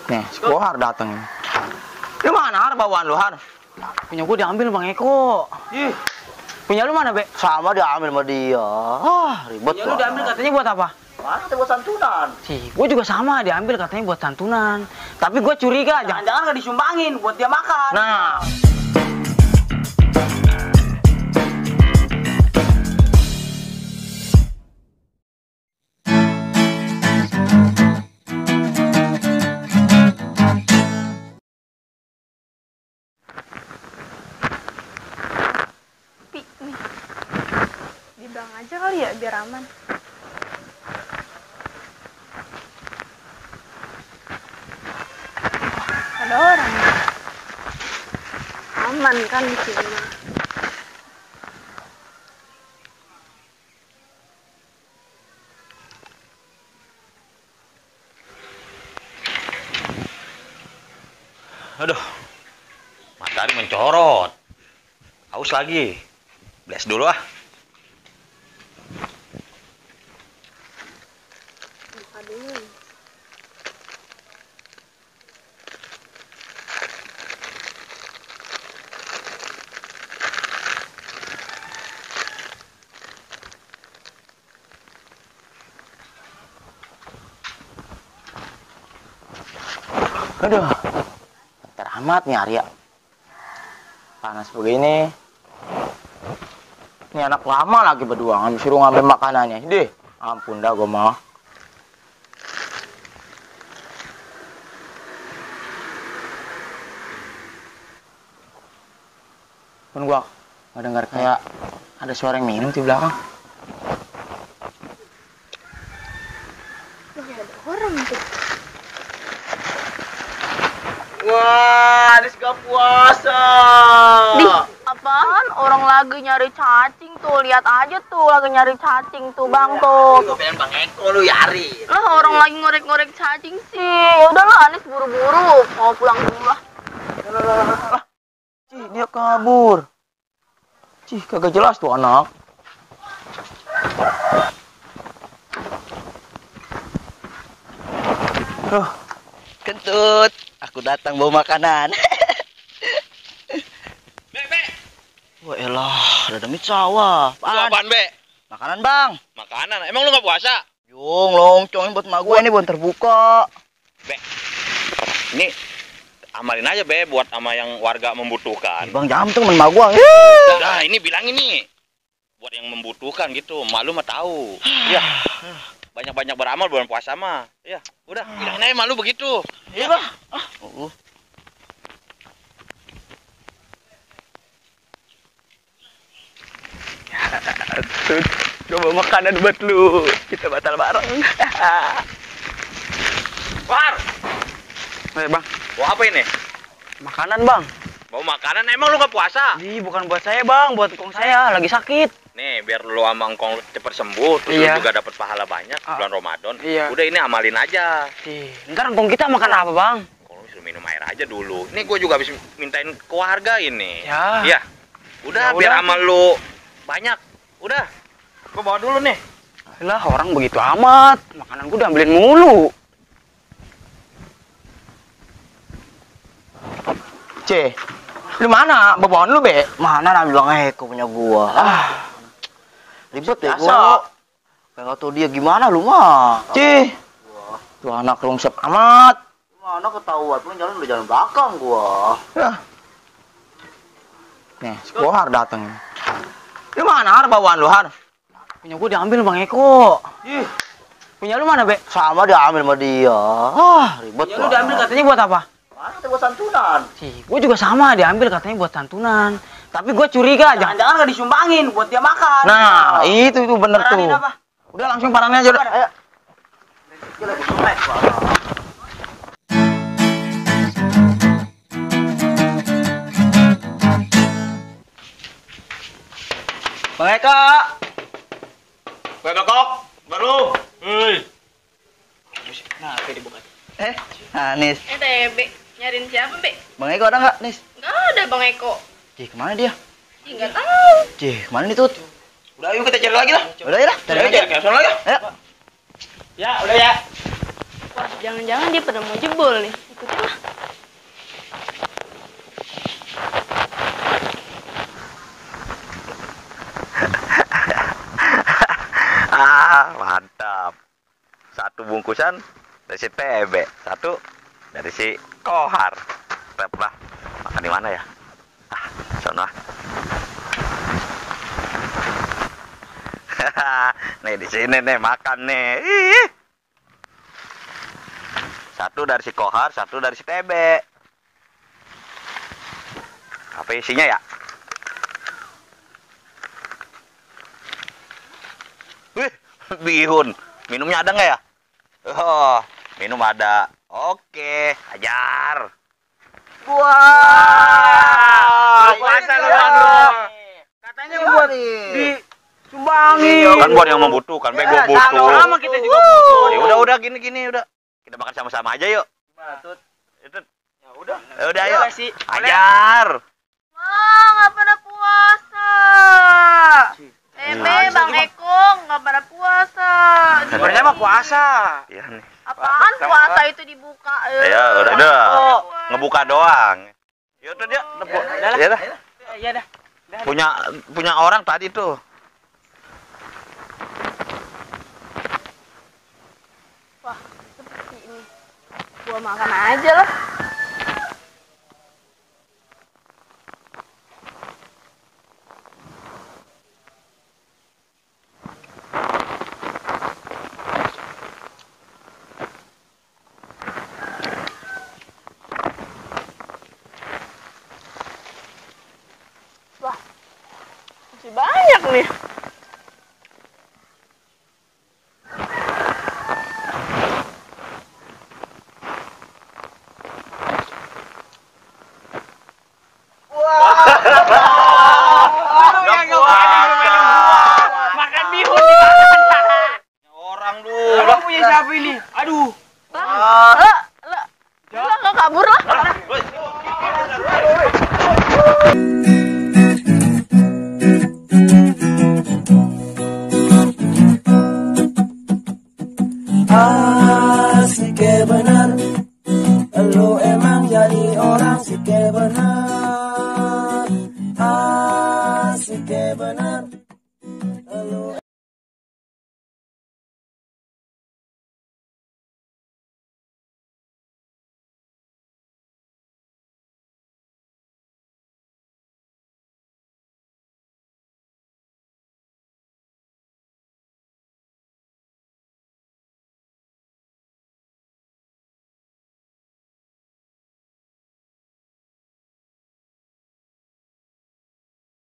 Nih, si Kohar datang. Lu mana Har bawaan lu Har? Punya gua diambil Bang Eko. Ih, Punya lu mana, Be? sama diambil sama dia. Ribet. Punya lu diambil katanya buat apa? Mana buat santunan? Gua juga sama diambil katanya buat santunan. Tapi gua curiga, jangan-jangan nggak disumbangin buat dia makan. Nah, Nih, di bank aja kali ya biar aman. Ada orang. Aman kan di sini. Aduh, matahari mencorot. Haus lagi. Bless dulu ah. Buka dulu. aduh. Teramat nih Arya. Panas begini. Ini anak lama lagi berdua, suruh ngambil makanannya. Deh, ampun dah gue mah. Pun gua nggak dengar kayak ada suara yang minum di belakang. Loh, ada orang tuh. Wah, Anis gak puasa. Di, apaan? Orang lagi nyari cacing tuh. Lihat aja tuh, lagi nyari cacing tuh, Bang tuh. Gue pengen Bang Eko lu Yari. Lah, orang lagi ngorek-ngorek cacing sih. Ya udahlah, Anis buru-buru. Mau pulang dulu lah. Cih, dia kabur. Cih, kagak jelas tuh anak. Kentut, aku datang bawa makanan. Be. Wah elah, ada demi sawah. Apaan, Be? Makanan bang. Makanan. Emang lu nggak puasa? Yung, longcong buat emak gue ini buat terbuka. Be. Ini amalin aja, Be, buat sama yang warga membutuhkan. Bang jam tuh temen emak gue. Nah, ini bilang ini buat yang membutuhkan gitu. Malu mah tahu. Iya. Banyak-banyak beramal bulan puasa mah. Iya, udah bilangin aja malu begitu. Iya bang. Tuh, coba makanan buat lu. Kita batal bareng. War, Bang, bawa apa ini? makanan bang. Bawa makanan, emang lu nggak puasa? Ih, bukan buat saya, Bang, buat engkong saya lagi sakit. Nih, biar lu sama engkong lu cepet sembuh, terus Iya. lu juga dapat pahala banyak bulan Ramadan. Iya. Udah ini amalin aja. Ntar engkong kita makan apa, Bang? Kalau lu suruh minum air aja dulu. Ini gue juga habis mintain ke warga ini. Ya. Iya. Udah, Ya biar udah. amal lu banyak. Udah. Gue bawa dulu nih. Lah, orang begitu amat. Makanan gua diambilin mulu. C, lu mana? Bawaan lu be? Mana ambil Bang Eko punya gua? Ribet ya gua. Kayak nggak tahu dia gimana lu mah. C, tuh anak rungsep amat. Mana ketahuan? Lu jalan udah jalan belakang gua. Nih, si Kohar datang. Lu mana Har bawaan lu Har? Punya gua diambil Bang Eko. Punya lu mana, Be? Sama diambil sama dia. Ribet. Punya lu diambil katanya buat apa? Mana buat santunan? Gua juga sama diambil katanya buat santunan. Tapi gua curiga, jangan-jangan nggak disumbangin buat dia makan. Nah, itu bener tuh. Paranin apa? Udah langsung parangnya aja udah. Ayo. Bang Eka. Gue bekok, baru. Hei. Nah, dibuka. Nis. Be, nyariin siapa, Be? Bang Eko ada nggak, Nis? Nggak ada, Bang Eko. Cih, kemana dia? Ih, nggak tahu. Cih, kemana nih Tut? Udah, yuk kita cari lagi lah. Udah ya, cari aja. Cari sana lagi. Ayo. Ya, udah ya. Wah, jangan-jangan dia pada mau jebol nih. ikutin lah. Mantap. Satu bungkusan dari si TB, satu dari si Kohar. Rep lah. Makan di mana ya? Sono ah. Nih di sini nih makan nih. Ih. Satu dari si Kohar, satu dari si TB. Apa isinya ya? Wih, bihun. Minumnya ada nggak ya? Oh, minum ada. Oke, ajar. Wah, puasa lu, Bang. Katanya buat disumbangin. Kan buat yang membutuhkan, bego butuh. Sama kita juga butuh. Ya udah gini udah. Kita makan sama-sama aja yuk. Itu. Ya udah. Ya udah yuk. Kasih. Ajar. Wah, nggak pada puasa. Bang Eko nggak pada puasa. Sebenarnya mah puasa. Iya nih. Apaan puasa itu dibuka? Ya udah. Ngebuka doang. Yuk tuh dia. Ya dah. Iya dah. Punya orang tadi tuh. Wah, seperti ini. Gua makan aja lah. Wah, masih banyak nih. Makan bihun di mana? Orang lu. Emang punya siapa ini? Aduh. Lah, nggak kabur lah. Asik benar, lu emang jadi orang sih benar.